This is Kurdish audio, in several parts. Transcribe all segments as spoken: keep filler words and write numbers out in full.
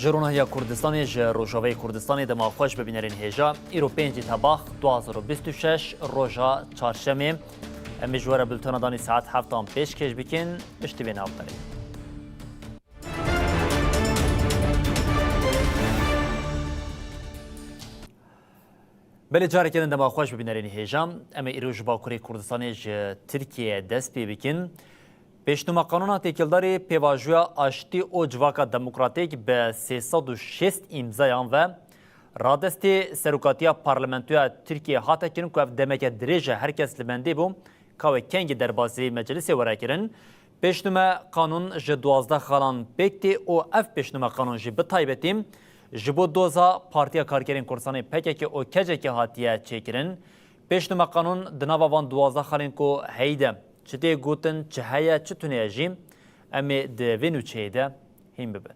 Ji Ronahiya Kurdistanê, ji Rojavayê Kurdistanê dema xweş bi bînerên hêja. Îro pêncî Tebax du hazar û bîst û şeş, roja çarşemê. Em ê ji we re bultena danî saet heftan pêşkêş bikin. Piştî vê navberê. Belê, careke din dema xweş bi bînerên hêja. Em ê îro ji Bakurê Kurdistanê, ji Tirkiyeyê dest pê bikin. Pêşnûme qanûna têkildarî pêvajoya aştî û civaka demokratîk bi sê sed û şêst îmzayan ve radestî serokatiya parlamentoya Tirkiyeyê hate kirin ku ev demeke dirêj e, her kes li bendê bû ka wê kengî derbasî meclisê were kirin. Pêşnûme qanûn ji duwazdeh xalan pêk tê û ev pêşnûme qanûn jî bi taybetî ji bo doza Partiya Karkerên Kurdistanê P K K û K C K hatiye çêkirin. Pêşnûme qanûn di nava van duwazdeh xalên ku heyî de çi tê gotin, çi heye, çi tune ye jî, em ê di vê nûçeyê de hîn bibin.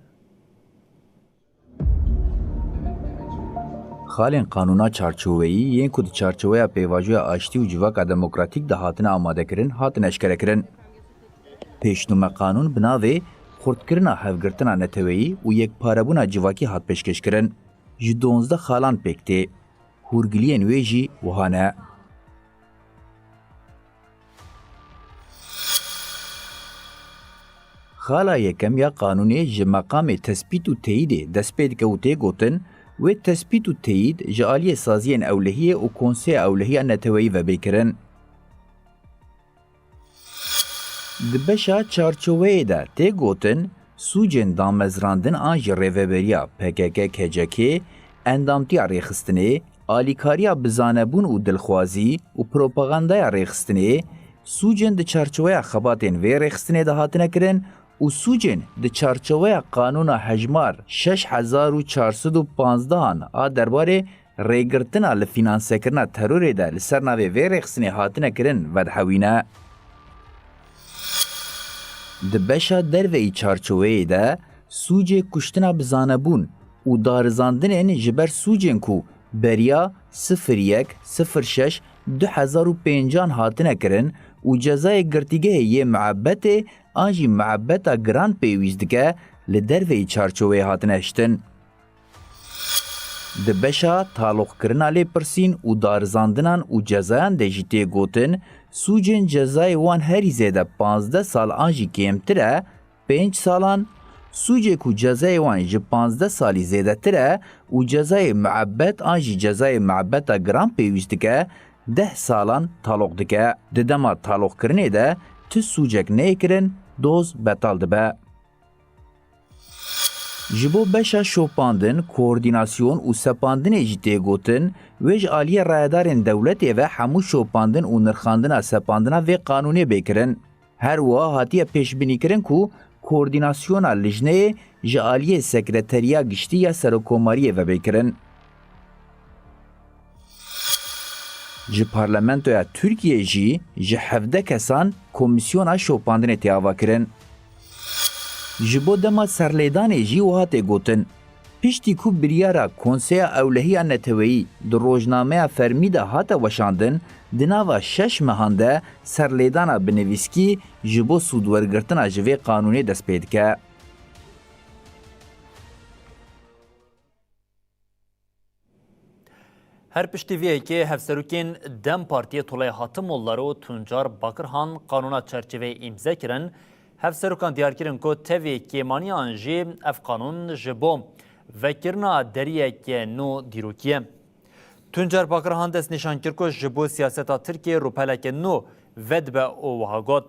Xalên qanûna çarçoweyî yên ku di çarçoweya pêvajoya aştî û civaka demokratîk de hatine amadekirin, hatin eşkerekirin. Pêşnûme qanûn bi navê Xurtkirina Hevgirtina Neteweyî û Yekparebûna Civakî hat pêşkêşkirin. Ji duwazdeh xalan pêk tê. Hûrgiliyên wê jî wiha ne. Xala yekem ya qanûnê ji meqamê tespît û teyîdê dest pê dike û tê gotin, wê tespît û teyîd ji aliyê saziyên ewlehiyê û Konseya Ewlehiya Neteweyî ve bê kirin. Di beşa çarçoweyê de tê gotin, sûcên damezrandin an jî rêveberiya P K K K C K, endamtiya rêxistinê, alîkariya bi zanebûn û dilxwazî û propagandaya rêxistinê, sûcên di çarçoweya xebatên vê rêxistinê de hatine kirin û sûcên di çarçoweya qanûna hejmar şeş hezar û çar sed û panzdeh an a derbarê rêgirtina li fînansekirina terorê de li ser navê vê rêxistinê hatine kirin vedihewîne. Di beşa derveyî çarçoweyê de sûcê kuştina bi zanebûn û darizandinên ji ber sûcên ku beriya sifir yek sifir şeş du hezar û pêncan hatine kirin û cezayê girtîgehê yê muebbetê an jî muebbeta giran pêwîst dike, li derveyî çarçoweyê hatine hiştin. Di beşa taloqkirina lêpirsîn û darizandinan û cezayan de jî tê gotin, sûcên cezayê wan herî zêde panzdeh sal an jî kêmtir e, pênc salan, sûcê ku cezayê wan ji panzdeh salî zêdetir e û cezayê muebbet an jî cezayê muebbeta giran pêwîst dike, deh salan taloq dike. Di dema taloqkirinê de tu sûcek neyê kirin, doz betal dibe. Ji bo beşa şopandin, koordînasyon û sepandinê jî tê gotin, wê ji aliyê rayedarên dewletê ve hemû şopandin û nirxandina sepandina vê qanûnê bê kirin. Her wiha hatiye pêşbînîkirin ku koordînasyona lijneyê ji aliyê Sekreteriya Giştî ya Serokkomariyê ve bê kirin. Ji Parlamentoya Tirkiyeyê jî ji hevdeh kesan komîsyona şopandinê tê avakirin. Ji bo dema serlêdanê jî wiha tê gotin, piştî ku biryara Konseya Ewlehiya Neteweyî di rojnameya fermî de hate weşandin, di nava şeş mehan de serlêdana bi nivîskî ji bo sûdwergirtina ji vê qanûnê dest pê dike. Her piştî vê yekê hevserokên DEM Partiyê Tolay Hatimollar û Tuncar Bakirhan qanûna çerçeveyê îmze kirin. Hevserokan diyar kirin ku tevî kêmaniyan jî ev qanûn ji bo vekirina deriyeke nû dîrokî ye. Tuncer Bakirhan destnîşan kir ku ji bo siyaseta Tirkiyê rûpeleke nû vedibe û wiha got,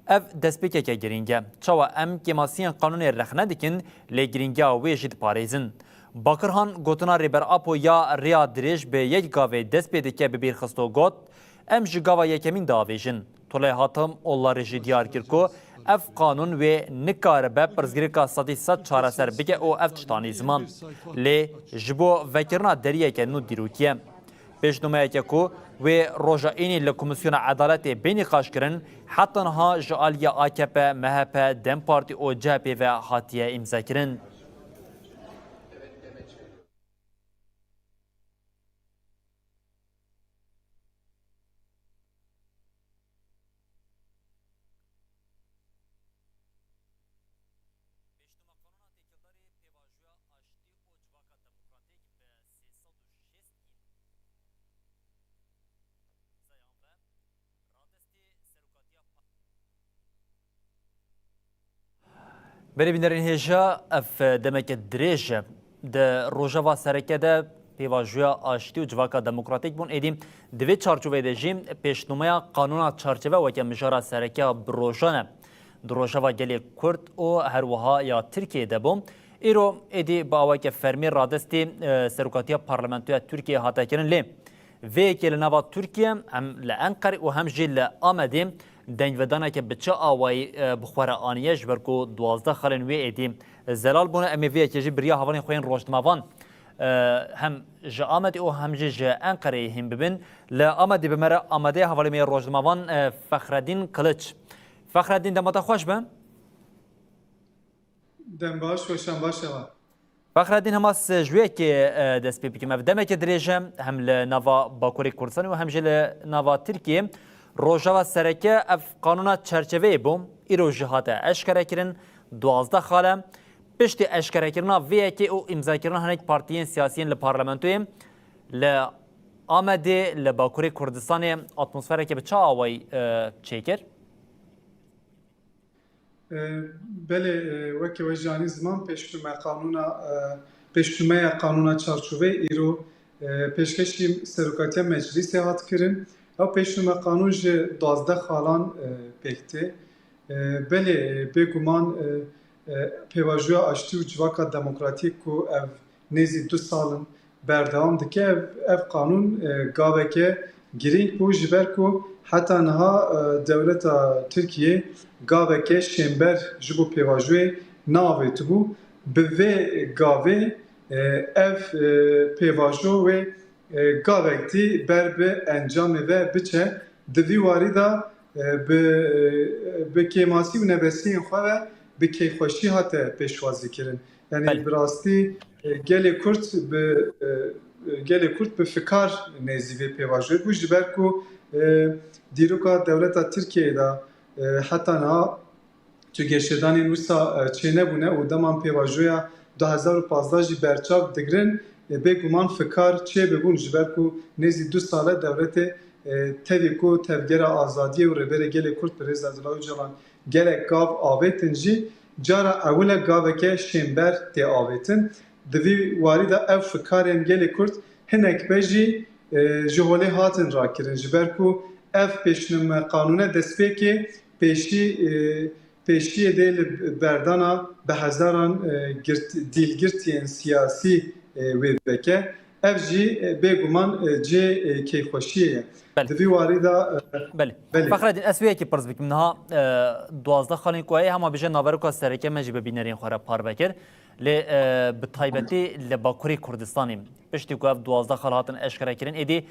ev destpêkeke girîng e. Çawa em kêmasiyên qanûnê rexne dikin, lê girîngiya wê jî diparêzin. Bakirhan gotina Rêber Apo ya rêya dirêj bi yek gavê dest pê dike bi bîr xist û got, em ji gava yekemîn diavêjin. Tolay Hatim Ollarî jî diyar kir ku ev qanûn wê nikaribe pirsgirêka sedî sed çareser bike û ev tişt anî ziman. Lê ji bo vekirina deriyeke nû dîrokî ye. Pêşnûmeyeke ku wê roja înî li Komîsyona Edaletê bê nîqaşkirin, heta niha ji aliyê A K P, M H P, DEM Partî û C H P ve hatiye îmzekirin. Belê bînerên hêja, ev demeke dirêj e. Di rojeva sereke de pêvajoya aştî û civaka demokratîk bûn. Êdî di vê çarçoveyê de jî pêşnûmeya qanûna çarçove weke mijara sereke ya bi rojan e. Di rojeva gelê Kurd û her wiha ya Tirkiyeyê de bû. Îro êdî bi awayeke fermî radestî, e, serokatiya parlamentoya Tirkiyeyê hate kirin. Lê vê yekê li nava Tirkiye hem li Enqerê û hem jî li Amedê dengvedaneke bi çi awayî, e, bi xwe re aniye, ji ber ku duwazdeh xalên wê êdî zelal bûne. Em ê vê yekê jî bi riya hevalên xwe yên rojnamevan, e, hem ji Amedê û hem jî ji Enqereyê hîn bibin. Li Amedê bi me re amadeya hevalê me yê rojnamevan, e, Fexredîn Kiliç. Fexredîn, dema te xweş be. Dem baş, weşan baş heval. Fexredîn, hema ez ji wê yekê, e, dest pê bikim. Ev demeke dirêj e, hem li nava Bakurê Kurdistanê û hem jî li nava Tirkiyê. Rojeva sereke ev qanûna çerçeveyê bû. Îro jî hate eşkerekirin, duwazdeh xal e. Piştî eşkerekirina vê yekê û îmzakirina hinek partiyên siyasiyên li parlamentoyê, li Amedê, li Bakurê Kurdistanê atmosfereke bi çi awayî, e, çêkir? E, belê, e, weke we jî anî ziman, pêşnûme qanûna, e, pêşnûmeya qanûna çarçoveyê îro, e, pêşkêşî Serokatiya Meclîsê hat kirin. Ew pêşnûme qanûn ji duwazdeh xalan, e, pêk tê. E, belê, e, bêguman, e, e, pêvajoya aştî û civaka demokratîk ku ev nêzî du sal in berdewam dike. Ev, ev qanûn, e, gaveke girîng bû, ji ber ku heta niha, e, dewleta Tirkiyê gaveke şênber ji bo pêvajoyê neavêtibû. Bi vê gavê, e, ev, e, pêvajo wê, e, gavek dî ber bi encamê ve biçe. Di vî warî de, e, bi, e, bi kêmasî û nebesiyên xwe ve bi kêfxweşî hate pêşwazî kirin. Yanî Belê. bi rastî, e, gelê Kurd bi, e, e, gelê Kurd bi fikar nêzî vê pêvajoyê bû, ji ber ku, e, dîroka dewleta Tirkiyeyê de, e, heta niha tu geşedanên wisa, e, çênebûne û deman pêvajoya du hezar û pazdeh jî berçav digirin, e, bêguman fikar çêbibûn, ji ber ku nêzî du sal e dewletê, e, tevî ku Tevgera Azadiyê û Rêberê Gelê Kurd Birêz Abdullah Ocalan gelek gav avêtin jî, cara ewil e gaveke şênber tê avêtin. Di vî warî de ev fikarên gelê Kurd hinek be jî, e, ji holê hatin rakirin, ji ber ku ev pêşnûme qanûne destpêkê pêşî, e, pêşiyê dê li berdana bi hezaran, e, girt-, dîlgirtiyên siyasî, e, wê veke. Ev jî, e, bêguman, e, cihê, e, kêfxweşiyê ye. Belê. Di vî warî de, e, Belê. belê. Fexredîn, ez wê yekê pirs bikim. Niha, e, duwazdeh xalên ku heye, hema bêje naveroka sereke me jî bi bînerên xwe re parve kir. Lê, e, bi taybetî li Bakurê Kurdistanê, piştî ku ev duwazdeh xal hatin eşkerekirin, êdî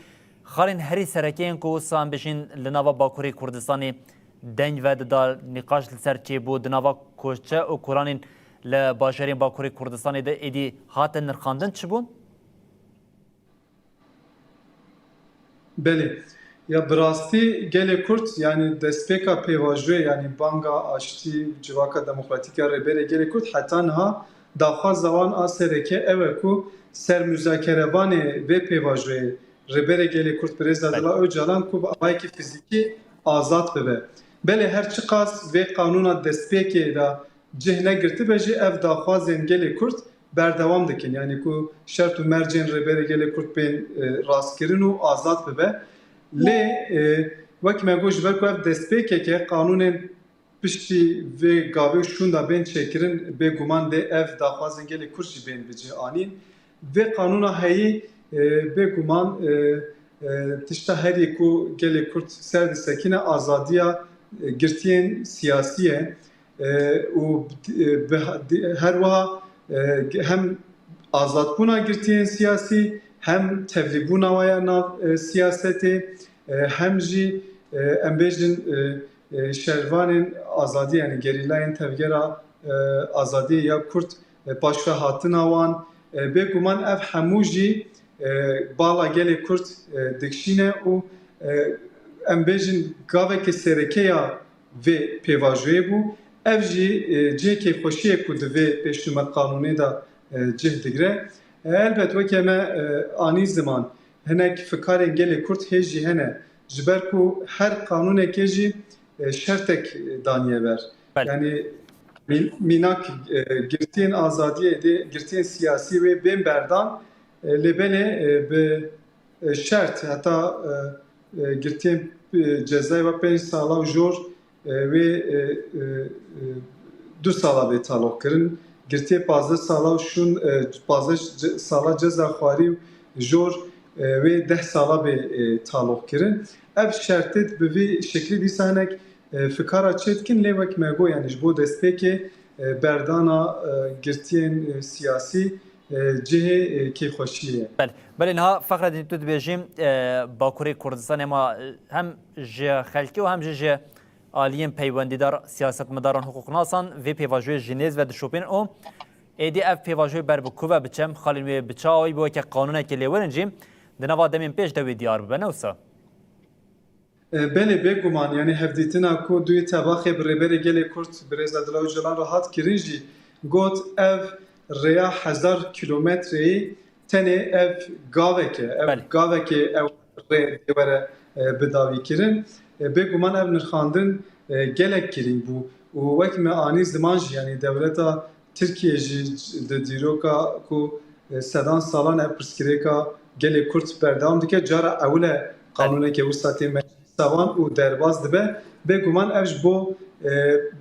xalên herî sereke yên ku wisa em bêjin li nava Bakurê Kurdistanê deng vedida, nîqaş li ser çêbû, di nava koçe û kolanên li bajarên Bakurê Kurdistanê de êdî hate nirxandin çi bûn? Belê. Ya bi rastî gelê Kurd, yanî destpêka pêvajoyê, yanî banga aştî û civaka demokratîk ya Rêberê Gelê Kurd heta niha daxwaza wan a sereke ew e ku sermuzakerevanê vê pêvajoyê Rêberê Gelê Kurd Birêz Belê. Abdullah Ocalan ku bi awayekî fizîkî azad bibe. Belê her çiqas vê qanûna destpêkê de cih negirtibe jî ev daxwazên gelê Kurd berdewam dikin. Yanî ku şert û mercên Rêberê Gelê Kurd bên, e, rastkirin û azad bibe. Lê, e, wek me got, ji ber ku ev destpêkek e, qanûnên piştî vê gavê û şûnda bên çêkirin, bêguman dê ev daxwazên gelê Kurd jî bên bi cih anîn. Vê qanûna heyî, e, bêguman, e, e, tişta herî ku gelê Kurd ser disekine azadiya, e, girtiyên siyasî ye. E, û, e, bi, di, her wiha, e, hem azadbûna girtiyên siyasî, hem tevlîbûna we ya nav, e, siyasetê, e, hem jî, e, em bêjin, e, e, şervanên azadî, yanî gerîlayên tevgera, e, azadiyê ya Kurd, e, paşvehatina wan, e, bêguman ev hemû jî, e, bala gelê Kurd, e, dikişîne û, e, em bêjin gaveke sereke ya vê pêvajoyê bû. Ev jî, e, cihê kêfxweşiyê ku di vê pêşnûme qanûnê de, e, cih digre. E, elbet weke me, e, anî ziman, hinek fikarên gelê Kurd hê jî hene. Ji ber ku her qanûnekê jî, e, şertek daniye ber. Belê. Yanî Mî-, mînak, e, girtiyên azadiyê dê, girtiyên siyasî wê bên berdan, e, lê belê, e, bi, e, şert, heta, e, e, girtiyên, e, cezayê ve pênc sala û jor, e, wê, e, e, e, du sala bê taloq kirin. Girtiyê pazdeh sala û şûn, e, pazdeh ce-, sala ceza xwarî û jor, e, wê deh sala bê, e, taloq kirin. Ev şertêt bi vî şeklî dîsa hinek e, fikara çê dikin, lê wek me got, yanî ji bo destpêkê, e, berdana, e, girtiyên, e, siyasî, e, cihê, e, kêxweşiyê ye. Belê, belê niha Fexredîn tu dibêjî, e, Bakurê Kurdistanê ma, e, hem ji xelkê û hem jî ji aliyên peywendîdar, siyasetmedaran, hiqûqnasan vê pêvajoyê ji nêz ve dişopînin û êdî ev pêvajoyê ber bi ku ve biçe, xalên wê bi çi awayî bi weke qanûnekê lê werin jî di nava demên pêş de wê diyar bibe, ne wisa? E, belê, bêguman, yanî hevdîtina ku duyê tebaxê bi Rêberê Gelê Kurd birêz Abdullah Ocalan re hat kirin jî got, ev rêya hezar kîlometreyê tenê ev gavek e, ev Belê. gavekê ew rê dê were, e, bidawî kirin. E, bêguman ev nirxandin, e, gelek girîng bû û wek me anî ziman jî, yanî dewleta Tirkiye jî di dîroka ku, e, sedan salan ev pirsgirêka gelê Kurd berdewam dike, cara ewil e qanûneke wisa tê meclisa wan û derbas dibe. Bêguman ev ji bo, e,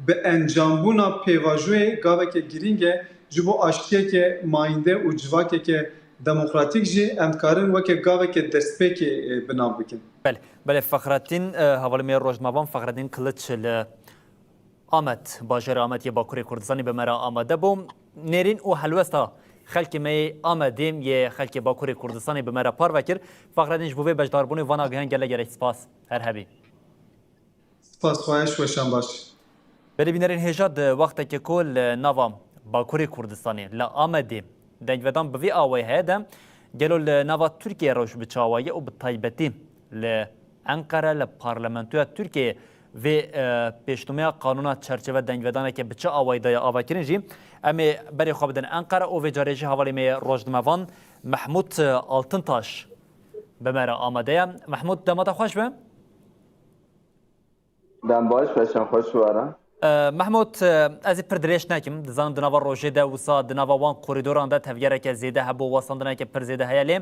bi encambûna pêvajoyê gaveke girîng e, ji bo aştiyeke mayînde û civakeke demokratîk jî em dikarin weke gaveke destpêkê, e, bi nav bikin. Belê, belê Fexrettin, e, hevalê me yê rojnamevan Fexrettin Kiliç li Amed, bajarê Amed yê Bakurê Kurdistanê bi me re amade bû. Nêrîn û helwesta xelkê me yê Amedê, yê xelkê Bakurê Kurdistanê bi me re parve kir. Fexredîn, ji bo vê beşdarbûnê van agihan gelek gelek spas. Her hebî. Spas, xweş, weşan baş. Belê bînerên hêja, di wextekê ku li nava Bakurê Kurdistanê, li Amedê, dengvedan bi vî awayî heye de, gelo li nava Tirkiyeyê rewş bi çi awayî ye û bi taybetî li Enqere, li Parlamentoya Tirkiyeyê vê, e, pêşnûmeya qanûna çerçeve dengvedaneke bi çi awayî daye avakirin jî, em ê berê xwe bidin Enqere û vê carê jî hevalê me yê rojnamevan Mehmûd, e, Altintaş bi me re amade ye. Mehmûd, dema te xweş be. Dem baş, weşan xweş were. E, Mehmûd, e, ez ê pir dirêj nekim. Dizanim di nava rojê de wisa di nava wan korîdoran de tevgereke zêde hebû, westandineke pir zêde heye lê,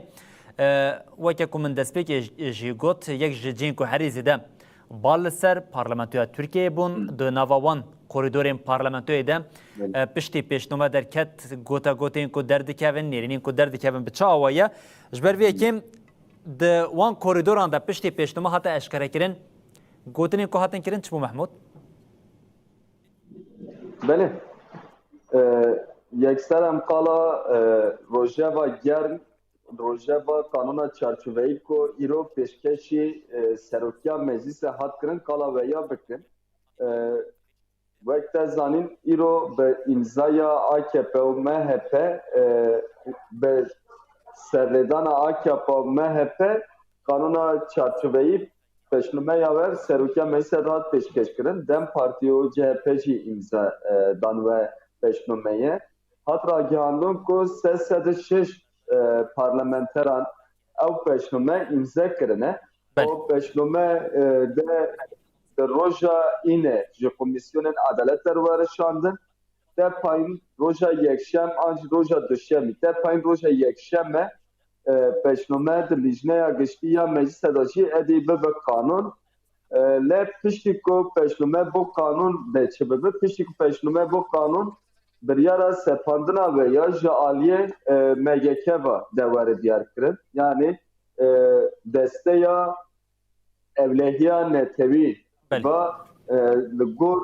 e, weke ku min destpêkê j-, jî got, yek ji cihên ku herî zêde bal li ser parlamentoya Tirkiyeyê bûn. Hı. Di nava wan korîdorên parlamentoyê de, Belê. e, piştî pêşnûme derket, gotegotên ku derdikevin, nêrînên ku derdikevin bi çi awayî ye? Ji ber vê Hı. yekê di wan korîdoran de piştî pêşnûme hate eşkerekirin, gotinên ku hatin kirin çi bû Mehmûd? Belê. E, yekser em qala, e, rojeva germ, rojeva qanûna çarçoveyî ku îro pêşkêşî, e, serokiya meclîsê hat kirin, qala we ya bikin. E, Wek te zanîn, îro bi îmzaya A K P û M H P, e, bi serrêdana A K P û M H P qanûna çarçoveyî pêşnûmeya we serokiya meclîsê re hat pêşkêş kirin. DEM Partî û C H P jî îmza, e, dan we pêşnûmeyê. Hat ragihandin ku sê sed û şeş, e, parlamenteran ew pêşnûme îmze kirine. Belê. Ew pêşnûme, e, de di roja îne ji Komîsyonên Edalet derwerişandin. Te payîn roja yekşem an jî roja duşemî. Te payîn roja yekşeme, e, pêşnûme di Lîjneya Giştî ya Meclîsê de jî êdî bibe qanûn. E, lê piştî ku pêşnûme bo qanûn de çi bibe, piştî ku pêşnûme bo qanûn biryara sepandina we ya ji aliyê, e, M G K ve de were diyar kirin. Yanî, e, desteya ewlehiya netewî Belê. va, e, li gor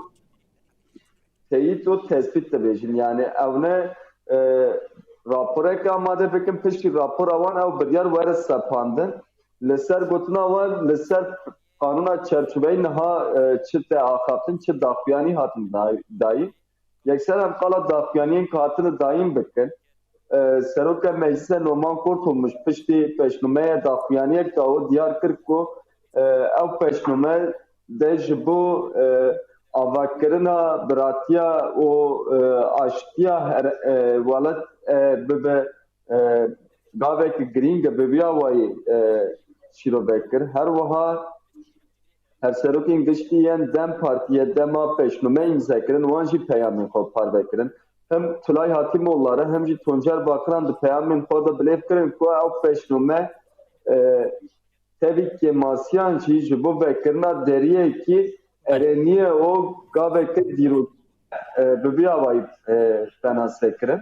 teyîd û tespît dibêjin. Yanî ew ne, e, raporek amade bikin, piştî rapora wan ew biryar were sepandin. Li ser gotina wan, li ser qanûna çerçoveyî niha, e, çi te axaftin, çi daxuyanî hatin day-, dayîn. Yekser em qala daxuyaniyên ku hatine dayîn bikin. E, Seroka Meclîsê Noman Kurtulmuş piştî pêşnûmeya daxuyaniyek da û diyar kir ku, e, ew pêşnûme de ji bo, e, avakirina biratiya û, e, aştiya her, e, welat, e, bibe, e, gavek girîng e, bi vî awayî, e, şîrove kir. Her wiha Hevserokên giştî yên DEM Partiyê dema pêşnûme îmze kirin, wan jî peyamên xwe parve kirin. Hem Tulay Hatîmoğulları hem jî Tuncer Bakiran di peyamên xwe de bilêv kirin ku ew pêşnûme, e, tevî kêmasiyan jî ji bo vekirina deriyekî erêniyê û gaveke dîrokî, e, bi vî awayî, e, penase kirin.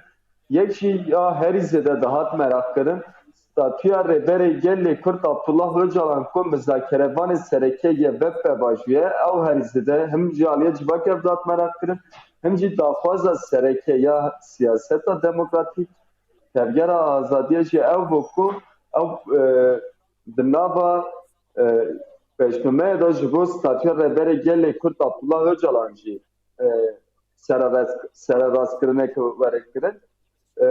Yek jî ya herî zêde dihat meraq kirin, statûya Rêberê Gelê Kurd Abdullah Ocalan ku mizakerevanê sereke ye vepevajî ye, ew herî zêde him ji aliyê civakê dihat meraq kirin, him jî daxwaza sereke ya siyaseta demokratîk, tevgera azadiyê jî ew bû ku ew, e, di nava, e, pêşnûmeyê de ji bo statûya Rêberê Gelê Kurd Abdullah Ocalan jî, e, sererast-, sererastkirineke were kirin. E,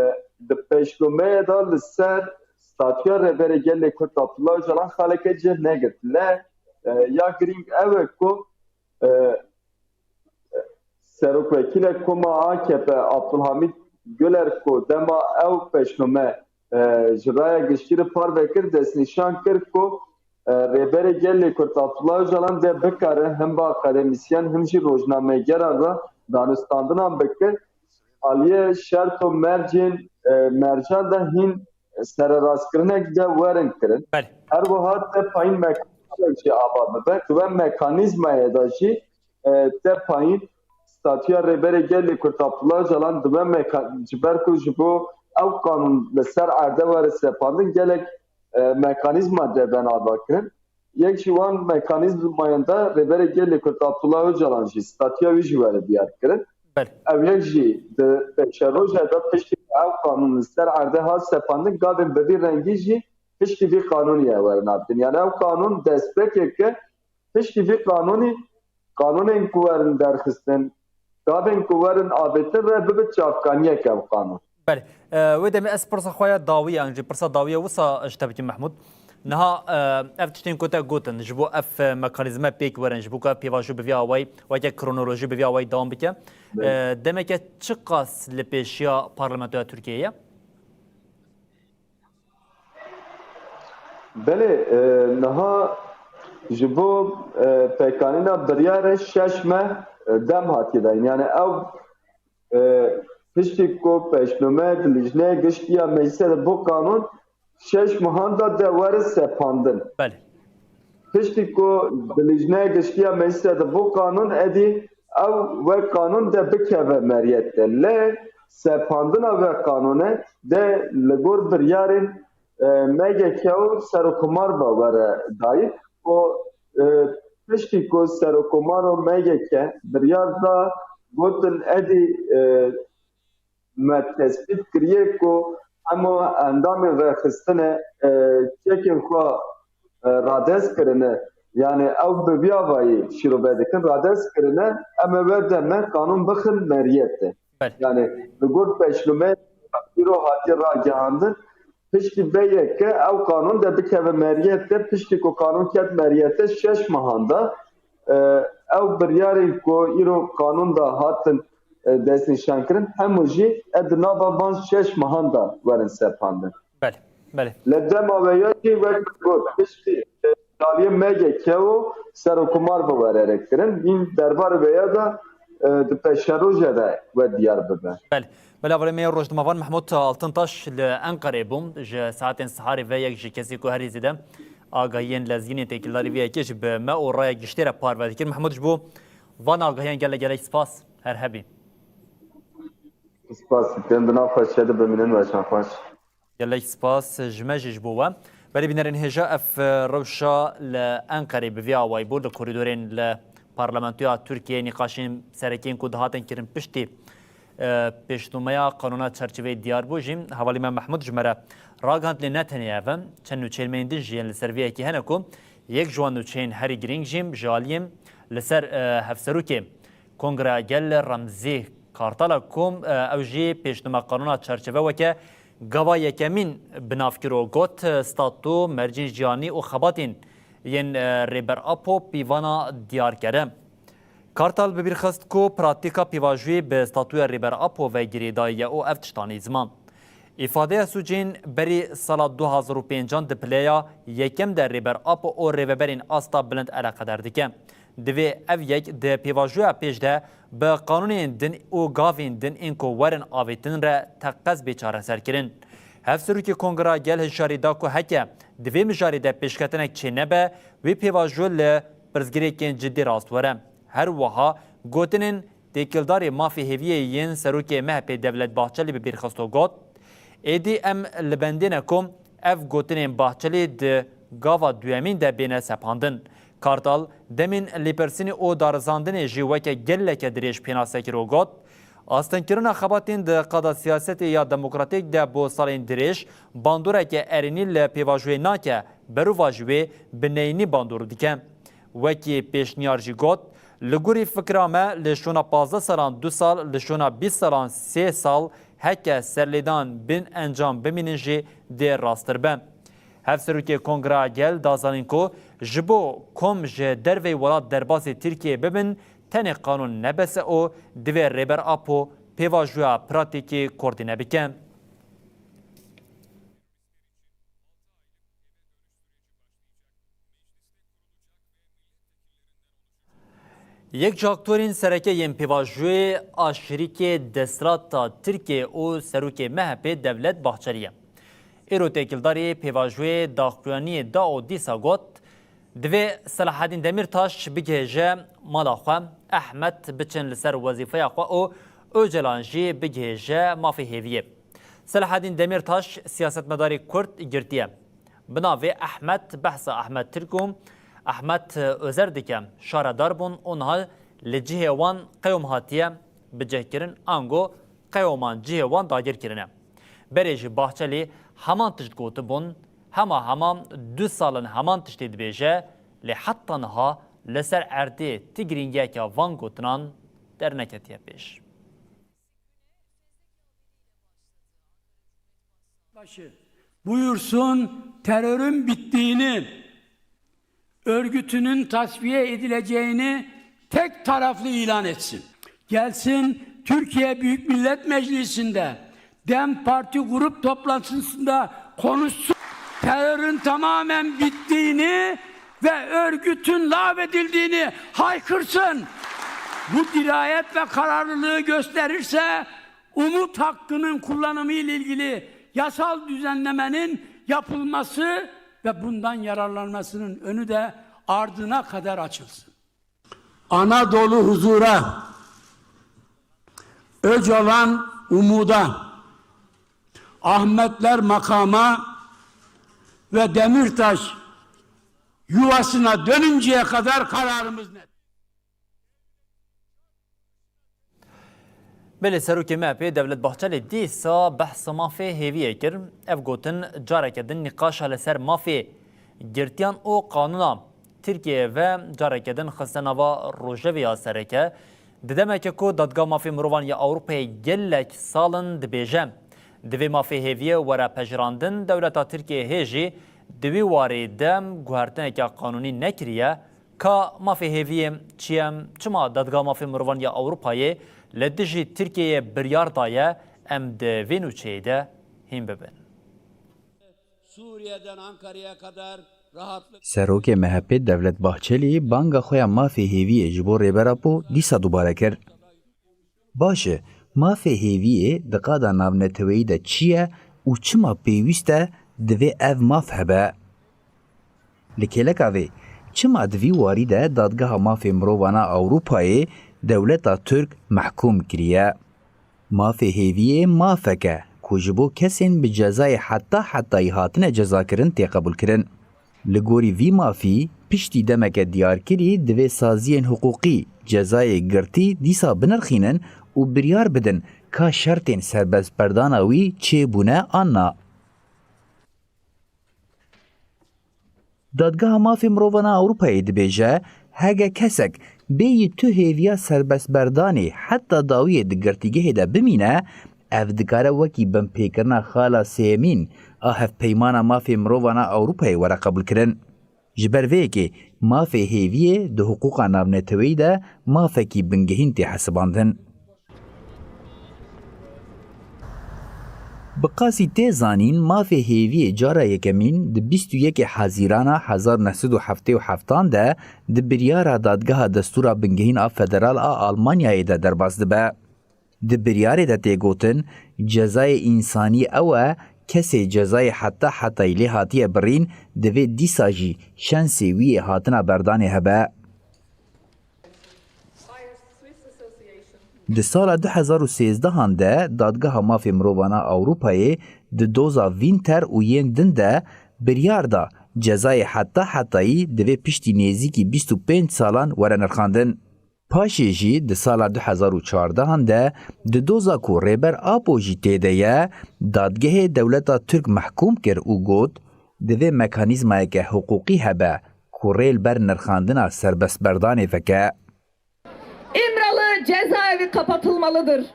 di pêşnûmeyê de li ser statûya Rêberê Gelê Kurd Abdullah Ocalan xaleke cih negirt. Lê, e, ya girîng ew e ku, e, Serokwekîlek Koma A K P Abdulhamîd Guler ku dema ew pêşnûme, e, ji raya giştî re parve kir, destnîşan kir ku, e, Rêberê Gelê Kurd Abdullah Ocalan dê bikare him bi akademîsyen him jî rojnamegeran re danûstandinan bike, aliyê şert û mercên, e, mercan de hîn sererastkirinek de werin kirin. Belê. Her wiha te payîn mekanîzmayek jî ava bibe. Di we mekanîzmayê de jî, e, te payîn statûya Rêberê Gelê Kurd Abdullah Ocalan di we meka-, ji ber ku ji bo ew qanûn li ser erde were sepandin, gelek, e, mekanîzma dê ben ava kirin. Yek ji wan mekanîzmayan de Rêberê Gelê Kurd Abdullah Ocalan jî statûya wî jî were diyar kirin. Belê. Ev yek jî di pêşeroja de piştî ev qanûn li ser erdê hat sepandin, gavên bi vî rengî jî piştî vî qanûnê ye werin avêtin. Yani ev qanûn destpêkek e, piştî vî qanûnê qanûnên ku werin derxistin, gavên ku werin avêtin re bibe çavkaniyek ev qanûn. Belê. E, wê demê ez pirsa xwe ya dawî, yan jî pirsa dawî ya wisa ji te bikim Mehmûd. Niha, e, ev tiştên ku te gotin, ji bo ev, e, mekanîzme pêk werin, ji bo ku ev pêvajo bi vî awayî, weke kronolojî bi vî awayî dewam bike. Belê. E, demeke çiqas li pêşiya parlamentoya Tirkiyeyê ye? Belê, e, niha ji bo, e, pêkanîna biryarê şeş meh, e, dem hatiye dayîn. Yani ew, e, piştî ku pêşnûme di Lijneyê Giştî ya Meclîsê de bû qanûn, şeş mehan de de were sepandin. Belê. Piştî ku di Lijneyê Giştî ya Meclîsê de bû qanûn, êdî ew wek qanûn de bikeve meriyetê. Lê sepandina vê qanûnê de li gor biryarên, e, M G K û Serokkomar ve were dayîn û, e, piştî ku Serokkomar û M G K biryar da, gotin êdî, e, me tespît kiriye ku hemû endamên rêxistinê, e, çekên xwe, e, radest kirine, yani ew bi vî avayî şîrove dikin, radest kirine, em ê wê demê qanûn bixin meriyetê. Belê. Yani li gor pêşnûmeyê îro hatiye ragihandin, piştî vê yekê ew qanûn de bikeve meriyetê, piştî ku qanûn ket meriyetê şeş mehan de, e, ew biryarên ku îro qanûn de hatin, e, destnîşankirin, hemû jî e di nava van şeş mehan de werin sepandin. Belê, belê. Li dema wê ya jî wek got, piştî, e, aliyê M G K û Serokkomar bi were rêkirin, hîn derbarê vê ya de, e, di pêşerojê de we diyar bibe. Belê. Belê, hevalê me ya rojnamevan Mehmûd Altintaş li Enqerê bû. Ji saetên siharê ve yek jî kesê ku herî zêde agahiyên lezgînê têkildarî vê yekê ji bi me û raya giştê re parve dikir. Mehmûd, ji bo van agahiyan gelek gelek spas. Her hebî. Spas dikim, bi nav xweşiyê de bimînin, weşan xweş. Gelek spas ji me jî ji bo we. Belê bînerên hêja, ev, e, rewşa li Enqerê bi vî awayî bû, li korîdorên li Parlamentoya Tirkiyeyê nîqaşên serekiyên ku dihatin kirin piştî, e, pêşnûmeya qanûna çerçeveyê diyar bû jî, hevalî me Mehmûd ji me re ragihand, lê ne tenê ev e. Çend nûçeyên me yên din jî yên li ser vê yekê hene ku yek ji wan nûçeyên herî girîng jî ji aliyê li ser, e, Hevserokê Kongreya Gel Remzî Kartal e ku, e, ew jî pêşnûme qanûna çerçeve weke gava yekemîn bi nav kir û got, e, statû, mercên jiyanî û xebatên yên, e, Rêber Apo pîvana diyar kere. Kartal bi bîr xist ku pratîka pîvajûyê bi statûya Rêber Apo ve girêdayî ye û ev tişta nîzima. Îfadeya sûcên berî sala du hazar û pêncan di pileya yekem de Rêber Apo û rêveberên asta bilind eleqedar dike. Divê ev yek di pêvajoya pêş de bi qanûnên din û gavên din ên ku werin avêtin re teqez bê çareserkirin. Hevserokê Kongreya Gel hişyarî da ku heke di vê mijarê de pêşketinek çênebe, wê pêvajo li pirsgirêkên cidî rast were. Her wiha gotinên têkildarê mafê hêviyê yên serokê M H P Devlet Bahçelî bi bîr xist û got, Êdî em li bendê ne ku ev gotinên Bahçelî di gava duyemîn de bêne sepandin. Kartal, demên lêpirsînê û darizandinê jî weke geleke dirêj pênase kir û got, Astinkirina xebatên di qada siyasetê ya demokratîk de bo salên dirêj bandoreke erênî li pêvajoyê nake, berovajî wê bi neyînî bandor dike. Wekî pêşniyar jî got, Li gorî fikra me, li şûna pazdeh salan du sal, li şûna bîst salan sê sal, heke serlêdan bin encam bimînin jî dê rasttir be. Hevserokê Kongreya Gel da zanîn ku ji bo kom ji derveyî welat derbasî Tirkiyeyê bibin, tenê qanûn ne bes e û divê Rêber Apo pêvajoya pratîkî koordîne bike. Yek ji aktorên sereke yên pêvajoyê a şirîkê desthilata Tirkiyê û serokê M H P Devlet Bahçelî ye. Îro têkildarî pêvajoyê daxuyaniyê da û dîsa got, Divê Selahedîn Demîrtaş bigihêje mala xwe, Ehmed biçin li ser wezîfeya xwe û Ocalan jî bigihêje mafê hêviyê. Selahedîn Demîrtaş siyasetmedarê Kurd girtiye. Bi navê Ehmed behsa Ehmed Tirk û Ehmed Ozer dike. Şaredar bûn û niha li cihê wan qeyûm hatiye bicihkirin, ango qeyûman cihê wan dagir kirine. Berê jî Bahçelî heman tişt gotibûn, hema hema du sal in heman tiştê dibêje, lê heta niha li ser erdê ti girîngiyeke van gotinan derneketiye pêş. Başı buyursun terörün bittiğini, örgütünün tasfiye edileceğini tek taraflı ilan etsin. Gelsin Türkiye Büyük Millet Meclisi'nde DEM Parti grup toplantısında konuşsun. Terörün tamamen bittiğini ve örgütün lağvedildiğini haykırsın. Bu dirayet ve kararlılığı gösterirse umut hakkının kullanımı ile ilgili yasal düzenlemenin yapılması ve bundan yararlanmasının önü de ardına kadar açılsın. Anadolu huzura, Öcalan umuda, Ahmetler makama ve Demirtaş yuvasına dönünceye kadar kararımız net. Belê Serokê M H P Devlet Bahçelî dîsa behsa mafê hêviyê kir. Ev gotin careke din nîqaşa li ser mafê girtiyan û qanûna Tirkiyeyê ve careke din xiste nava rojevê ya sereke. Di demeke ku Dadgeha Mafê Mirovan ya Ewropayê gelek sal in dibêje, divê mafê hêviyê were pejirandin, dewleta Tirkiyeyê hê jî di wî warî de guhertineke qanûnî nekiriye. Ka mafê hêviyê çi ye? Çima Dadgeha Mafê Mirovan ya Ewropayê li dijî Tirkiyeyê biryar daye em di vê nûçeyê de hîn bibin? Suriye'den Ankara'ya kadar rahatlık. Serokê M H P Devlet Bahçelî banga xwe ya mafê hêviyê ji bo Rêber Apo dîsa dubare kir. Baş e, mafê hêviyê di qada navneteweyî de çi ye û çima pêwîst e divê ev maf hebe? Li kêleka vê, çima di vî warî de Dadgeha Mafê Mirovan a Ewropayê dewleta Tirk mehkûm kiriye? Mafê hêviyê mafek e ku ji bo kesên bi cezayê heta hetayî hatine cezakirin tê qebûlkirin. Li gorî vî mafî, piştî demeke diyarkirî divê saziyên hiqûqî cezayê girtî dîsa binirxînin û biryar bidin ka şertên serbestberdana wî çêbûne an na. Dadgeha Mafê Mirovan a Ewropayê dibêje, hege kesek bêyî tu hêviya serbestberdanê heta dawiyê di girtîgehê de bimîne, ev dikare wekî binpêkirina xala sêyemîn a Hevpeymana Mafê Mirovan a Ewropayê were qebûlkirin. Ji ber vê yekê mafê hêviyê di hiqûqa navneteweyî de mafekî bingehîn tê hesibandin. Bi qasî tê zanîn, mafê hêviyê cara yekemîn di bîst û yekê Hezîrana hezar û neh sed û heftê û heftan de di biryara Dadgeha Destûra Bingehîn a Federal a Almanyayê de derbas dibe. Di biryarê de tê gotin, cezayê însanî ew e, kesê cezayê heta hetayî lê hatiye birîn, divê dîsa jî şensê wî yê hatina berdanê hebe. Di sala du hezar û sêzdehan de Dadgeha Mafê Mirovan a Ewropayê di doza Winter û yên din de biryar da, cezayê heta hetayî divê piştî nêzîkî bîst û pênc salan were nirxandin. Paşê jî di sala du hezar û çardehan de di doza ku Rêber Apo jî tê de ye, dadgehê dewleta Tirk mehkûm kir û got, divê mekanîzmayeke hiqûqî hebe ku rê li ber nirxandina serbestberdanê veke. İmralı cezaevi kapatılmalıdır.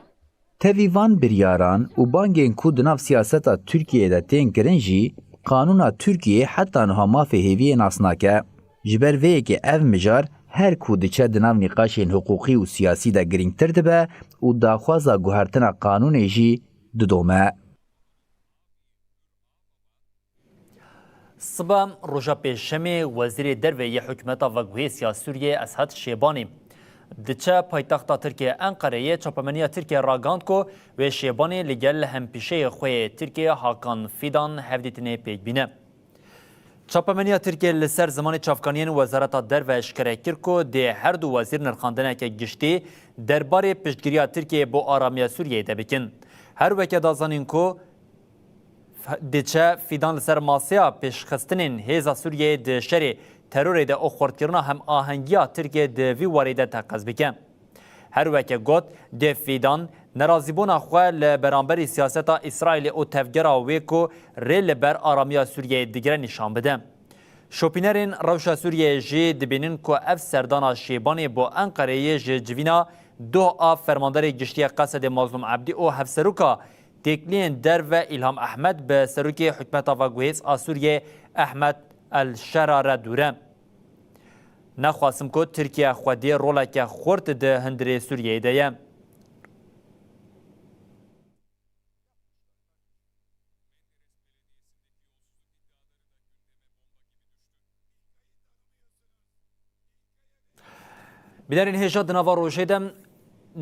Tevî van biryaran û bangên ku di nav siyaseta Tirkiyeyê de tên kirin jî, qanûna Tirkiyeyê heta niha mafê hêviyê nas nake. Ji ber vê yekê ev mijar her ku diçe di nav nîqaşên hiqûqî û siyasî de girîngtir dibe û daxwaza guhertina qanûnê jî didome. Sibe roja Pêşemê Wezîrê Derve yê Hikûmeta Veguhêsiya Sûriyê Esad Şêbanî diçe paytexta Tirkiyê Enqereyê. Çapemeniya Tirkiyê ragihand ku wê Şêbanî li gel hempîşeyê xwe yê Tirkiyê Hakan Fidan hevdîtinê pêk bîne. Çapemeniya Tirkiyê li ser zimanê çavkaniyên Wezareta Derve eşkere kir ku dê her du wezîr nirxandineke giştî derbarê piştgiriya Tirkiyeyê bo aramiya Sûriyeyê de bikin. Her weke da zanîn ku diçe Fidan li ser maseya pêşxistinên hêza Sûriyeyê di şerê terorê de û xurtkirina hemahengiya Tirkiyê di vî warî de teqez bike. Her weke got, dê Fidan nerazîbûna xwe li beramberî siyaseta Îsraîlê û tevgera wê ku rê li ber aramiya Sûriyeyê digire nîşan bide. Şopînerên rewşa Sûriyeyê jî dibînin ku ev serdana Şêbanê bo Enqereyê ji civîna doh a Fermandarê Giştî yê Qesedê Mazlûm Ebdî û Hevseroka Têkiliyên Derve Îlham Ehmed bi Serokê Hikûmeta Veguhês a Sûriyê Ehmed El Şera re dûr e. Nexwasim ku Tirkiye xwedî roleke xurt di hundirê Sûriyeyê de ye. Bînerên hêja di nava rojê de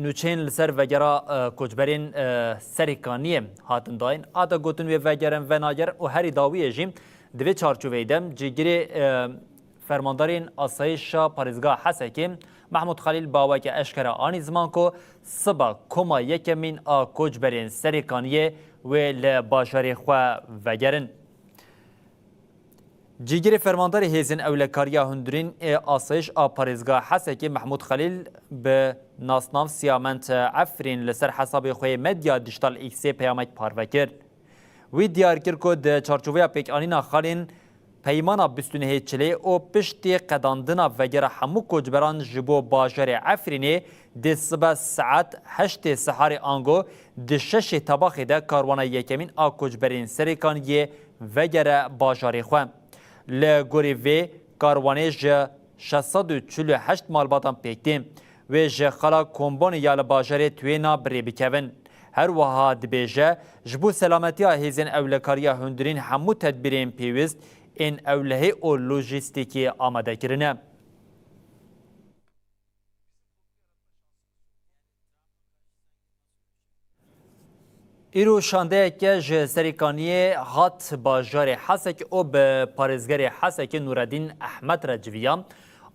nûçeyên li ser vegera, e, koçberên, e, Serêkaniyê hatin dayîn. A de gotin wê vegerin venagerin û herî dawiyê jî di vê çarçoveyê de cîgirê, e, fermandarên asayişa parêzgeha Hesekê Mehmûd Xelîl bi awayeke eşkere anî ziman ku siba koma yekemîn a koçberên Serêkaniyê wê li bajarê xwe vegerin. Cîgirê fermandarê Hêzên Ewlekariya Hundirîn ê Asayiş a Parêzgeha Hesekê Mehmûd Xelîl bi nasnav Siyament Efrîn li ser hesabê xwe yê medya dîjîtal X-ê peyamek parve kir. Wî diyar kir ku di çarçoveya pêkanîna xalên Peymana bîst û nehê Çilê û piştî qedandina vegera hemû koçberan ji bo bajarê Efrînê dê sibe saet heştê siharê ango di şeşê Tebaxê de karwana yekemîn a koçberên Serêkaniyê vegere bajarê xwe. Li gorî vê karwanê ji şeş sed û çil û heşt malbatan pêk tê. Wê ji xala Kombonê ya li bajarê Tuêna bi rê bikevin. Her wiha dibêje, ji bo selametiya hêzên ewlekariya hundirîn hemû tedbîrên pêwîst ên ewlehî û lojîstîkî amade kirine. Îro şandeyeke ji Serêkaniyê hat bajarê Hesekê û bi parêzgerê Hesekê Nûredîn Ehmed re civiya.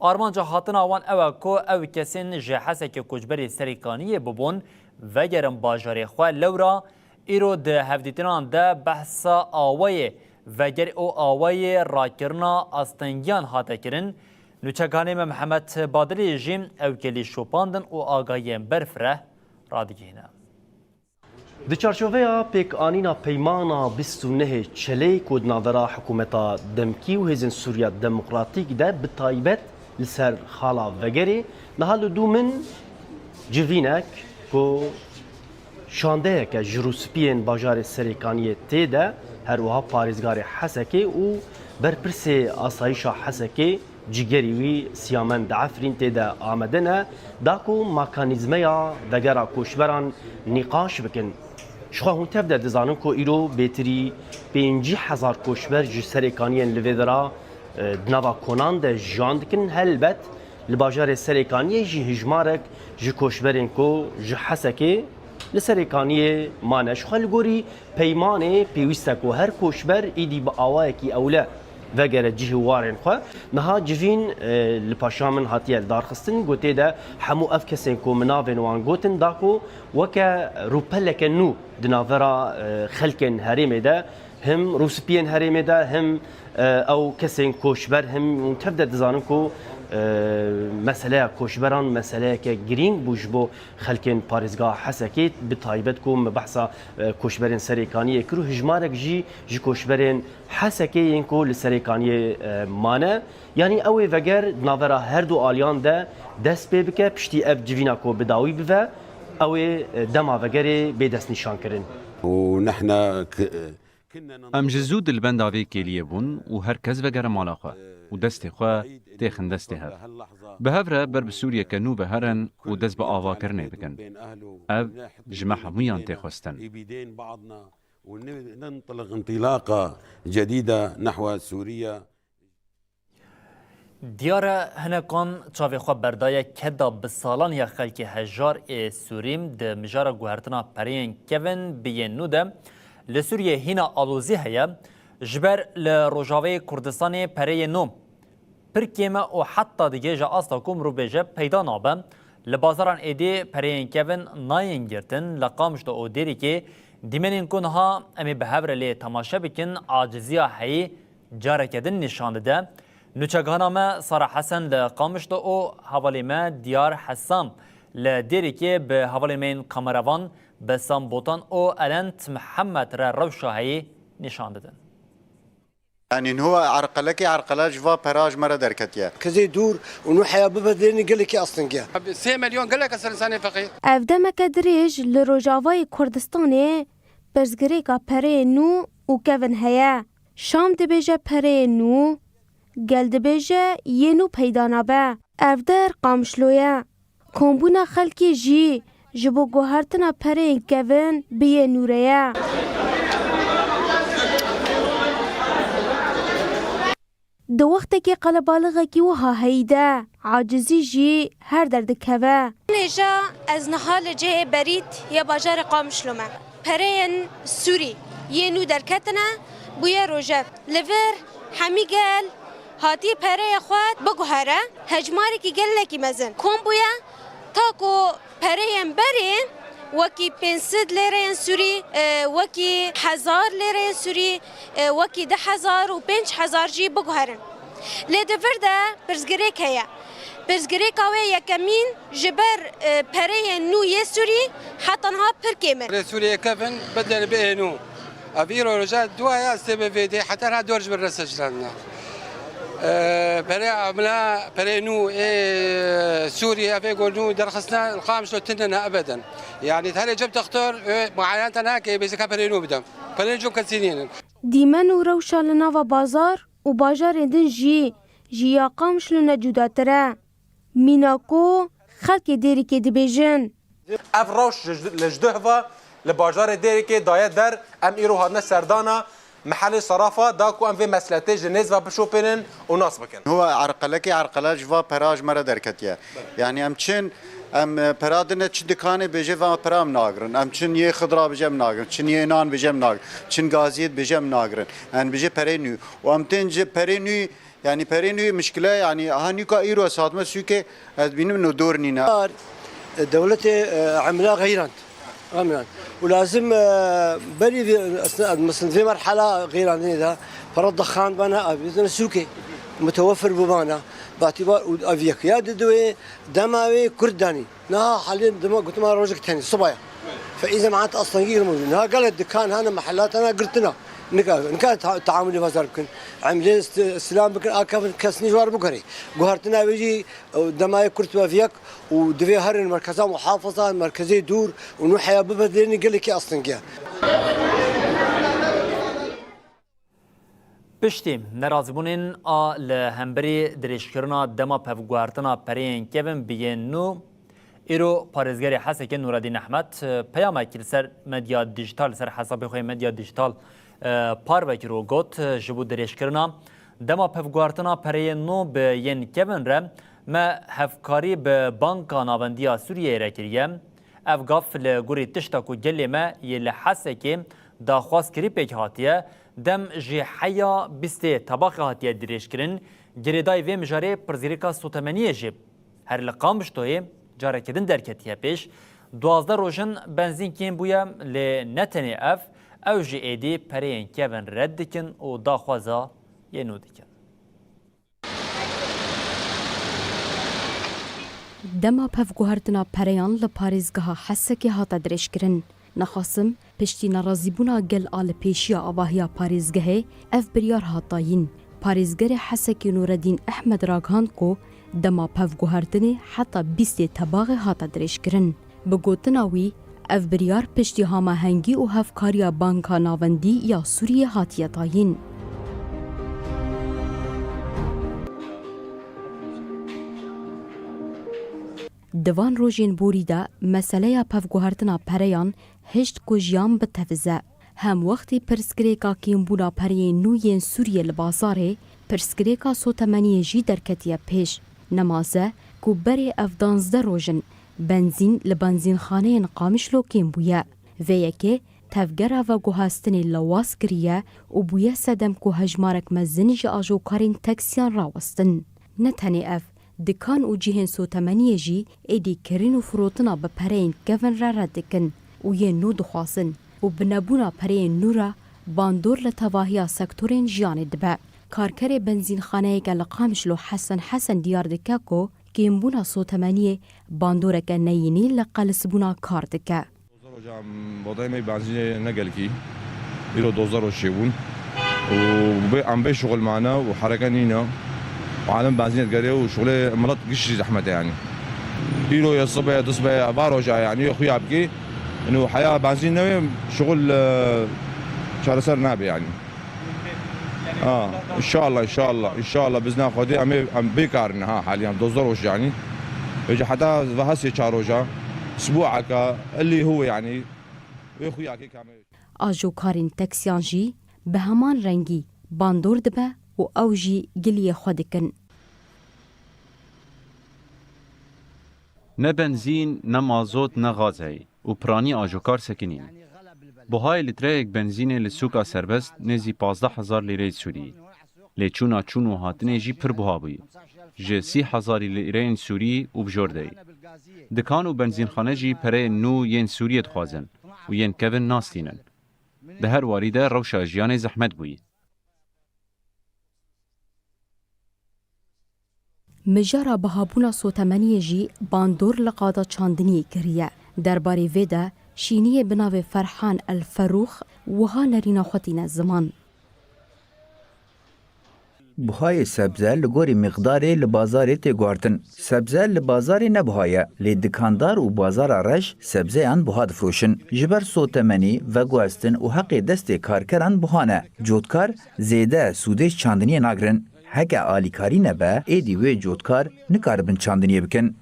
Armanca hatina wan ew e ku ew kesên ji Hesekê koçberê Serêkaniyê bibûn, vegerin bajarê xwe. Lewra îro di hevdîtinan de behsa awayê vegerê û awayê rakirina astengiyan hate kirin. Nûçekanê me Mihemed Badilî jî ew kelî şopandin û agahiyên berfireh radigihîne. Di çarçoveya pêkanîna Peymana bîst û nehê Çelê ku di navbera hikûmeta demkî û Hêzên Sûriya Demokratîk de bi taybet li ser xala vegerê, niha li dû min civînek ku şandeyeke ji rûspiyên bajarê Serêkaniyê tê de, her wiha parêzgarê Hesekê û berpirsê asayişa Hesekê, cîgerî wî Siyamend Efrîn tê de amade ne, da ku mekanîzmeya vegera koçberan nîqaş bikin. Jixwe hûn tev de dizanin ku îro bêtirî pêncî hezar koçber ji Serêkaniyên li vê dera, e, di nava konan de jiyan dikin. Helbet li bajarê Serêkaniyê jî hijmarek ji koçberên ku ji Hesekê li Serêkaniyê mane. Jixwe li gorî peymanê pêwîst e ku her koçber êdî bi awayekî ewle vegere cihê warên xwe. Niha civîn, e, li paşa min hatiye lidarxistin, ku tê de hemû ev kesên ku min navên wan gotin da ku weke rûpeleke nû di navbera, e, xelkên herêmê de, him rûspiyên herêmê de, him, e, ew kesên koçber, him hûn tev de dizanin ku, e, meseleya koçberan meseleyeke girîng bû ji bo xelkên parêzgeha Hesekê, bi taybet ku me behsa, e, koçberên Serêkaniyê kir û hijmarek jî ji koçberên Hesekê yên ku li Serêkaniyê, e, mane. Yanî ew ê veger di navbera her du aliyan de dest pê bike, piştî ev civîna ku bi dawî bive, ew ê, e, dema vegerê bê destnîşankirin. ونحن ك- Em ji zû di li benda vê kêliyê bûn û her kes vegere mala xwe û destê xwe têxin destê hev. Bi hev re ber bi Sûriyeke nû ve herin û dest bi avakirinê bikin. Ev ji me hemûyan tê xwestin. وننطلق انطلاقة جديدة نحو سوريا. Diyar e, hinekan çavê xwe berdaye keda bi salan ya xelkê hejar ê Sûrî di mijara guhertina pereyên kevin bi yên nû de li Sûriyê hîna alozî heye. Ji ber li Rojavayê Kurdistanê pereyê nû pir kêm e û heta digihêje asta ku mirov bêje peyda nabe. Li bazaran êdî pereyên kevin nayên girtin. Li Qamişlo û Dêrikê dîmenên ku niha em ê bi hev re lê temaşe bikin, aciziya heyî careke din nîşan dide. Nûçegihana me Sara Hesen li Qamişlo û hevalê me Diyar Hesam li Dêrikê bi hevalên me yên kameravan Besam Botan û Elent Mihemed re rewşa heyî nîşan didin. Yanî niha erqelekê erqele ji va pera ji me re derketiye. Kezê dûr û nû heya bibedilêne gelekî astengî ye. Sê milyon gelek e ser însanê feqîr. Ev demeke dirêj li Rojavayê Kurdistanê pirsgirêka pereyê nû û kevin heye. Şam dibêje pereyê nû, gel dibêje yê nû peyda nabe. Ev der Qamişlo ye. Kombûna xelkê jî ji bo guhertina pereyên kevin bi yê nû re ye. Di wextekî qelebalixekî wiha heyî de, acizî jî her derdikeve. Nêja ez niha li cihê Berît ya bajarê Qamişlo me. Pereyên Sûrî yê nû derketine, bûye rojeve. Li vir hemî gel hatiye pereyê xwe biguhere, hejmarekî gelekî mezin kom bûye, ta ku pereyên berê wekî pênc sed lêreyên Sûrî, e, wekî hezar lêreyên Sûrî, e, wekî du hezar û pênc hezar jî biguherin. Lê di vir de pirsgirêk heye. Pirsgirêka wê yekemîn ji ber, e, pereyên nû yê Sûrî heta niha pir kêm in. Rê Sûriyê kevin bidin bi ê nû. Ev îro roja dua ya sê bi vê dê heta niha dor ji vir re seçrandine. E, perê amila, perê nû ê Sûriyê, ev ê go nû derxistina li Qamişlo tune ne ebeden. Yani, herê cem textor, e, muayente nake, bêzika perê nû bidem. Perê cem kesî nînin. Dîmen û rewşa li nava bazar û bajarên din jî ji ya Qamişlo ne cudatir e. Mîna ku xelkê Dêrikê dibêjin. Ev rewş ji, li ji duh ve li bajarê Dêrikê daye der, em îro hatine serdana mehelê Sarafa da ku em vê mesletê ji nêz ve bişopênin û nas bikin. Huwa erqelekê erqele ji va pera ji me re derketiye. Yani em çin, em, e, pera dine çi dikanê bêje va pera em nagirin. Em çin yê xidra bêje em nagirin. Çin yê nan bêje em nagirin. Çin gaziyê bêje em nagirin. Em bêje perê nû. Û em tên ji perê nû, yani perê nû mişkile, yani ha nûka îro ez hatime sûkê, ez bînim no dor nîne. Dewletê, e, emla xeyrand. Amin. Û lazim, e, berî vê, aslında, mesela vê merhala xeyrandinê de para daxan bana, e, bizin sûkê mutewefir bû bana. Batî ba û ev yek ya di duê dema wê Kurd danî. Niha halê dema gotima rojek tenê, siba ye. Fe î zemanat astengî girmû. Niha gelek dikan hene, mehelat hene girtina. Nika, nika ta-, taamulê bazar bikin. Emlê st-, silam bikin, akevin kes nî ji war biguherê. Guhertina wê jî, e, demayê kurt ve viyek û divê herin merkeza muhafaza, merkezê dûr û nû heya bibedilêne gelekî astengî ye. Piştî nerazîbûnên a li hemberî dirêjkirina dema pevguhertina pereyên kevin bi yên nû, Îro parêzgerê Hesekê Nureddîn Ehmed, e, peyamekî li ser medya dîjîtal, li ser hesabê xwe yê medya dîjîtal, e, parve kir û got, e, ji bo dirêjkirina dema pevguhertina pereyên nû bi yên kevin re me hevkarî bi Banka Navendî ya Sûriyeyê re kiriye. Ev gaf li gorî tişta ku gelê me yê li Hesekê daxwaz kirî pêk hatiye, dem ji heya bîstê Tebaxê hatiye dirêjkirin. Girêdayî vê mijarê pirsgirêka sotemeniyê jî. Her li Qamişloyê careke din derketiye pêş. Duwazdeh roj in benzîn kêm bûye, lê ne tenê ev, ew jî êdî pereyên kevin red dikin û daxwaza yê nû dikin. Dema pevguhertina pereyan li parêzgeha Hesekê hate dirêjkirin. Nexasim, piştî nerazîbûna gel a li pêşiya avahiya parêzgehê, ev biryar hat dayîn. Parêzgerê Hesekê Nureddîn Ehmed ragihand ku dema pevguhertinê heta bîstê Tebaxê hate dirêjkirin. Bi gotina wî, ev biryar piştî hamahengî û hevkariya Banka Navendî ya Sûriyê hatiye dayîn. Di van rojên borî de meseleya pevguhertina pereyan hişt ku jiyan bitevize. Hem wextî pirsgirêka kêmbûna pereyên nû yên Sûriyê li bazarê, pirsgirêka sotemeniyê jî derketiye pêş. Nemaze ku berê ev danzdeh roj in benzîn li benzînxaneyên Qamişlo kêm bûye. Vê yekê tevgera veguhestinê lewaz kiriye û bûye sedem ku hejmarek mezin ji ajokarên taksiyan rawestin. Ne tenê ev, dikan û cihên sotemeniyê jî êdî kirin û firotina bi pereyên kevin re red dikin û yên nû dixwazin û bi nebûna pereyên nû re bandor li tevahiya sektorên jiyanê dibe. Karkerê benzînxaneyeke li Qamişlo Hesen Hesen diyar dike ku kêmbûna sotemeniyê bandoreke neyînî li qelisbûna kar dike. Dozdeh roj em, odayê me benzînê ne gelkî. Îro dozdeh roj çêbûn. Û bê, em bê şixul mane û hereke nîne. Û alem benzînê digerê û şixulê milet giştî zehmet e yanî. Îro ye sibe ye, du sibe ye, va roja yanî, xuya bikî. Ino heya benzîn newê, şixul, e, çareser nabe yanî. Ha, înşallah, înşallah, înşallah, bizna Xwedê em ê, em bê kar in, ha, haliyan dozdeh roj yanî. Vêca heta ve hesê çar roja, sibû eka, elî hu yanî, wê xuya kê kame. Ajokarên taksiyan jî bi heman rengî bandor dibe û ew jî giliyê xwe dikin. Ne benzîn, ne mazot, ne gaz heye û piranî ajokar sekinîn. Buhayê litreyek benzînê li sûka serbest nêzî pazdeh hezar lîreyê Sûrî. Lê çûna çûn û hatinê jî pir buha bûyî. Ji sî hezarî lîreyên Sûrî û bi jor de yî. Dikan û benzînxane jî pereyên nû yên Sûriyê dixwazin û yên kevin nastînin. Di her warî de rewşa jiyanê zehmet bûyî. Mijara bihabûna sotemeniyê jî bandor li qada çandiniyê kiriye. Derbarê vê de şîniyê bi navê Ferhan El Ferûx wiha nerîna xwe tîne ziman. Buhayê sebze li gorî miqdarê li bazarê tê guhartin. Sebze li bazarê ne buha ye, lê dikandar û bazara reş sebzeyan buha difiroşin. Ji ber sotemenî, veguhestin û heqê destê karkeran buha ne. Cotkar zêde sûdê ji çandiniyê nagirin. Heke alîkarî nebe, êdî wê cotkar nikaribin çandiniyê bikin.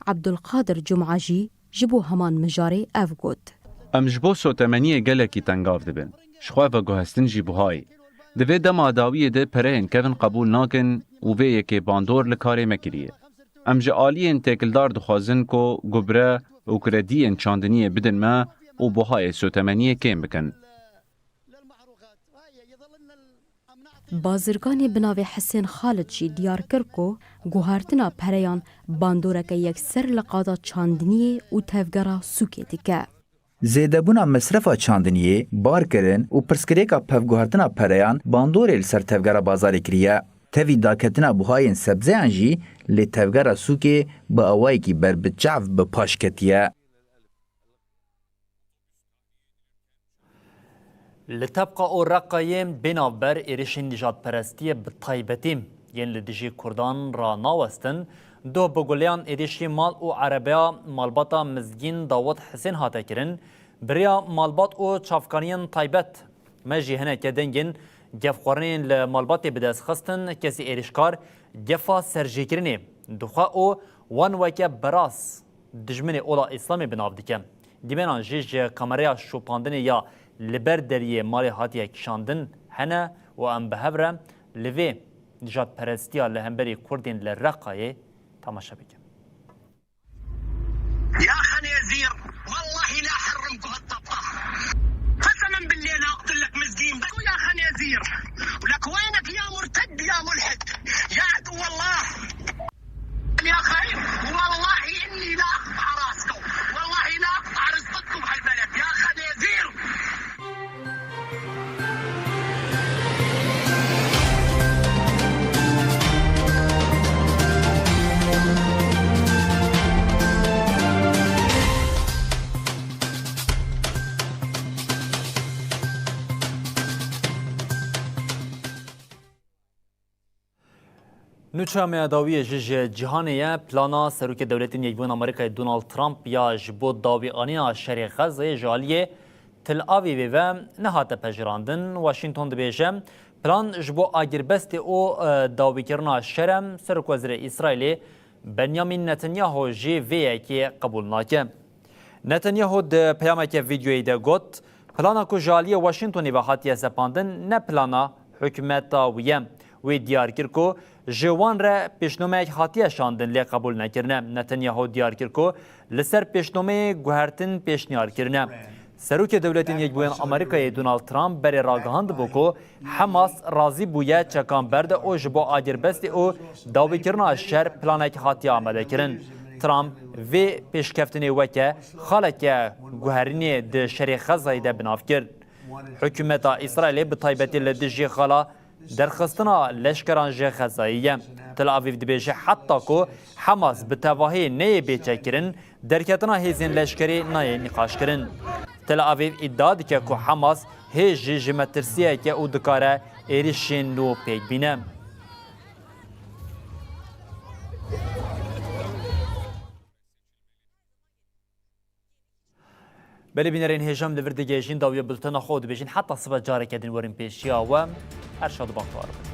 Ebdulqadir Cuma jî ji bo heman mijarê ev got. Em ji bo sotemeniyê gelekî tengav dibin. Ji xwe veguhestin jî buha ye. Di vê dema dawiyê de pereyên kevin qebûl nakin û vê yekê bandor li karê me kiriye. Em ji aliyên têkildar dixwazin ku gubre û krediyên çandiniyê bidin me û buhayê sotemeniyê kêm bikin. Bazirganê bi navê Hisên Xalid jî diyar kir ku guhartina pereyan bandoreke yekser li qada çandiniyê û tevgera sûkê dike. Zêdebûna mesrefa çandiniyê, barkirin û pirsgirêka pevguhertina pereyan bandorê li ser tevgera bazarê kiriye. Tevî daketina buhayên sebzeyan jî li tevgera sûkê bi awayekî berbiçav bi paş ketiye. Li Tebqa û Reqayê bê navber êrişên nîjadperestiyê bi taybetî yên li dijî Kurdan ranawestin, doh bi guleyan êrişî mal û erebeya malbata Mizgîn Dawud Hisên hate kirin. Bi rêya malbat û çavkaniyên taybet me jî hineke dengên gefxwarinên li malbatê bi dest xistin, kesê êrişkar gefa serjêkirinê Dixwe û wan weke beras dijminê ola Îslamê bi nav dike. Dîmenan jî ji kamereya şopandinê ya li ber deriyê malê hatiye kişandin hene û em bi hev re li vê nijadperestiya li hemberî Kurdên li Reqayê temaşe bikin. يا خنازير، والله لا أحرمكم الطبطة. قسما بالله لا أقتل لك مسكين، بس يا خنازير. ولك وينك يا مرتد يا ملحد، يا عدو الله. يا خاين، والله إني لا أقطع راسكم، والله لا أقطع رزقكم هالبلد يا خنازير. Nûçeya me ya dawiyê jî ji cîhanê ye. Plana Serokê Dewletên Yekbûyên Amerîkayê Donald Trump ya ji bo dawîanîna şerê Xezeyê ji aliyê Tel Avîvê ve nehate pejirandin. Washington dibêje, plan ji bo agirbestê û, e, dawîkirina şer e. Serokwezîrê Îsraîlê Benyamin Netanyahu jî vê yekê qebûl nake. Netanyahu di peyameke vîdeoyî de got, plana ku ji aliyê Washingtonê ve hatiye sepandin ne plana hikûmeta wî ye. Wî diyar kir ku ji wan re pêşnomeyek hatiye şandin lê qebûl nekirine. Netanyahu diyar kir ku li ser pêşnomeyê guhertin pêşniyar kirine. Serokê Dewletên Yekbûyên Amerîkayê Donald Trump berê ragihand bû ku Hamas razî bûye çekan berde û ji bo agirbestê û dawîkirina şer planek hatiye amadekirin. Trump vê pêşkeftinê weke xaleke guherînê di şerê Xezayê de bi nav kir. Hikûmeta Îsraîlê bi taybetî li dijî xala derxistina leşkeran ji Xezayê ye. Tel Avîv dibêje heta ku Hamas bi tevahî neyê bê çêkirin, derketina hêzên leşkerî nayê nîqaşkirin. Tel Avîv îdia dike ku Hamas hêj jî ji metirsiyeke û dikare êrişên nû pêk bîne. Belê bînerên hêja, em li vir digihêjin dawiya bultena xwe û dibêjin heta sibe careke din werin pêşiya we. Her şad û bextewar bin.